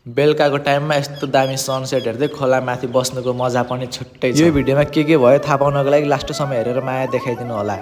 बेलुकाको टाइममा यस्तो दामी सनसेट हेर्दै खोलामाथि बस्नुको मजा पनि छुट्टै छ। यो भिडियोमा के भयो थाहा पाउनको लागि लास्टसम्म हेरेर माया देखाइदिनु होला।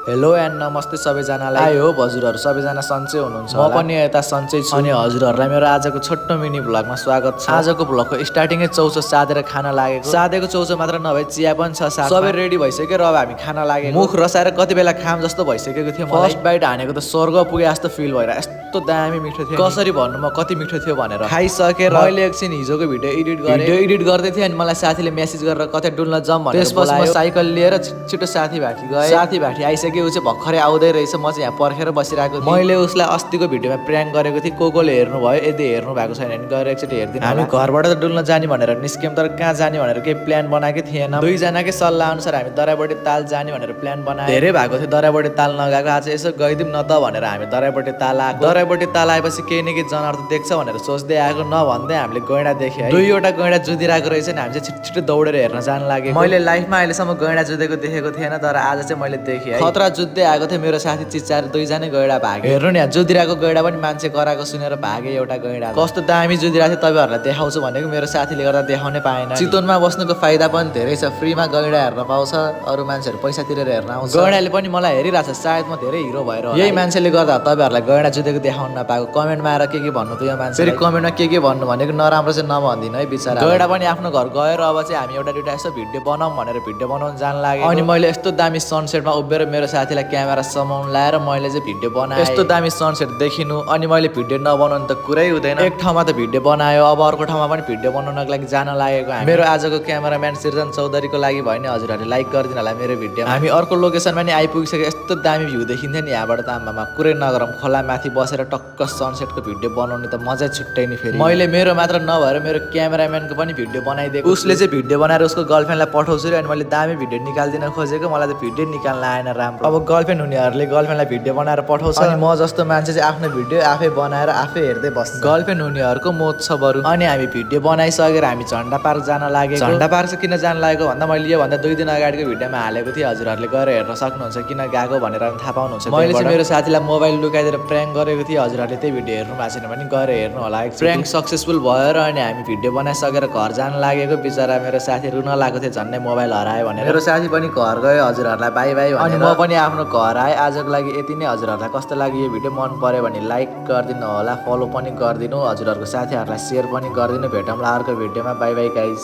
हेलो एन्ड नमस्ते सबैजनालाई। आयो हजुरहरू सबैजना सन्चै हुनुहुन्छ? म पनि यता सन्चै छु। अनि हजुरहरूलाई मेरो आजको छोटो मिनी भ्लगमा स्वागत छ। आजको भ्लगको स्टार्टिङै चौचो सादेर खाना लागेको। सादेको चौचो मात्र नभए चिया पनि छ साथमा। सबै रेडी भइसक्यो र अब हामी खाना लागेको। मुख रसाएर कति बेला खाम जस्तो भइसकेको थियो। फर्स्ट बाइट हानेको त स्वर्ग पुगे जस्तो फिल भइरहेको। यस्तो दामी मिठो थियो। कसरी भन्नु म कति मिठो थियो भनेर। खाइसकेर मैले एकछिन हिजोको भिडियो एडिट गरेँ। भिडियो एडिट गर्दै थिएँ अनि मलाई साथीले मेसेज गरेर कतै डुल्न जाऊँ भनेर त्यसपछि म साइकल लिएर छिटो साथी भाटी गएँ। साथी भाटी आइसक्यो। ऊ चाहिँ भर्खरै आउँदै रहेछ। म चाहिँ यहाँ पर्खेर बसिरहेको थिएँ। मैले उसलाई अस्तिको भिडियोमा प्र्याङ्क गरेको थिएँ। कोले हेर्नु भयो? यदि हेर्नु भएको छैन भने गएर एकचोटि हेरिदिनु। हामी घरबाट त डुल्न जाने भनेर निस्क्यौँ तर कहाँ जाने भनेर केही प्लान बनाएकै थिएन। दुईजनाकै सल्लाह अनुसार हामी दराइबडी ताल जाने भनेर प्लान बनायौँ। धेरै भएको थियो दराइबडी ताल नगएको। आज यसो गइदिउँ न त भनेर हामी दराइबडी ताल आएको। दराइबडी ताल आएपछि केही न केही जनावर त देख्छ भनेर सोच्दै आएको। नभन्दै हामीले गैँडा देख्यो है। दुईवटा गैँडा जुदिरहेको रहेछ नि हामी चाहिँ छिटो दौडेर हेर्न जान लागेको। मैले लाइफमा अहिलेसम्म गैँडा जुधेको देखेको थिएन तर आज चाहिँ मैले देखेँ है। खतरा जुत्दै आएको थियो। मेरो साथी चिच्चाएर दुईजनै गैँडा भागे। हेर्नु नि यहाँ जुदिरहेको गैँडा पनि मान्छे कराएको सुनेर भागे एउटा गैँडा। कस्तो दामी जुदिरहेको थियो तपाईँहरूलाई देखाउँछु भनेको मेरो साथीले गर्दा देखाउनै पाएन। चितवनमा बस्नुको फाइदा पनि धेरै छ। फ्रीमा गैँडा हेर्न पाउँछ। अरू मान्छेहरू पैसा तिरेर हेर्न आउँछ। गैँडाले पनि मलाई हेरिरहेको छ। सायद म धेरै हिरो भएर यही मान्छेले गर्दा तपाईँहरूलाई गैँडा जुधेको देखाउन नपाएको। कमेन्टमा आएर के भन्नु त यो मान्छे। फेरि कमेन्टमा के भन्नु भनेको नराम्रो चाहिँ नभनिदिनु है बिचरा। गैँडा पनि आफ्नो घर गएर अब चाहिँ हामी एउटा दुइटा यसो भिडियो बनाऊँ भनेर भिडियो बनाउन जान लाग्यो। अनि मैले यस्तो दामी सनसेटमा उभिएर मेरो साथीलाई क्यामेरा समाउन लाएर मैले चाहिँ भिडियो बनाएँ। यस्तो दामी सनसेट देखिनु अनि मैले भिडियो नबनाउनु त कुरै हुँदैन। एक ठाउँमा त भिडियो बनायो अब अर्को ठाउँमा पनि भिडियो बनाउनको लागि जान लागेको हामी। मेरो आजको क्यामेराम्यान सृजन चौधरीको लागि भयो नि हजुरहरूले लाइक गरिदिनु होला मेरो भिडियो। हामी अर्को लोकेसनमा नि आइपुगिसक्यो। यस्तो दामी भ्यू देखिन्थ्यो नि यहाँबाट त आमामा कुरै नगरौँ। खोला माथि बसेर टक्क सनसेटको भिडियो बनाउने त मजै छुट्टै नि। फेरि मैले मेरो मात्र नभएर मेरो क्यामेराम्यानको पनि भिडियो बनाइदिएको। उसले चाहिँ भिडियो बनाएर उसको गर्लफ्रेन्डलाई पठाउँछु रे अनि मैले दामी भिडियो निकाल्दिन खोजेको। मलाई त भिडियो निकाल्न आएन राम्रो। अब गर्लफ्रेन्ड हुनेहरूले गर्लफ्रेन्डलाई भिडियो बनाएर पठाउँछ अनि म जस्तो मान्छे चाहिँ आफ्नो भिडियो आफै बनाएर आफै हेर्दै बस्छ। गर्लफ्रेन्ड हुनेहरूको मोज छ बरु। अनि हामी भिडियो बनाइसकेर हामी झन्डा पार्क जान लागेको। झन्डा पार्क चाहिँ किन जान लागेको भन्दा मैले योभन्दा 2 दिन अगाडिको भिडियोमा हालेको थिएँ। हजुरहरूले गएर हेर्न सक्नुहुन्छ किन गएको भनेर थाहा पाउनुहुन्छ। मैले चाहिँ मेरो साथीलाई मोबाइल लुकाइदिएर प्र्याङ्क गरेको थिएँ। हजुरहरूले त्यही भिडियो हेर्नु भएको छैन भने गएर हेर्नु होला। प्र्याङ्क सक्सेसफुल भएर अनि हामी भिडियो बनाइसकेर घर जान लागेको। बिचरा मेरो साथी रुन लागेको थियो झन्डै मोबाइल हरायो भनेर। मेरो साथी पनि घर गयो हजुरहरूलाई बाई बाई अनि म पनि आफ्नो घर आएँ। आजको लागि यति नै। हजुरहरूलाई कस्तो लाग्यो यो भिडियो मन पर्यो भने लाइक गरिदिनु होला। फलो पनि गरिदिनु। हजुरहरूको साथीहरूलाई सेयर पनि गरिदिनु। भेटौँला अर्को भिडियोमा। By by guys.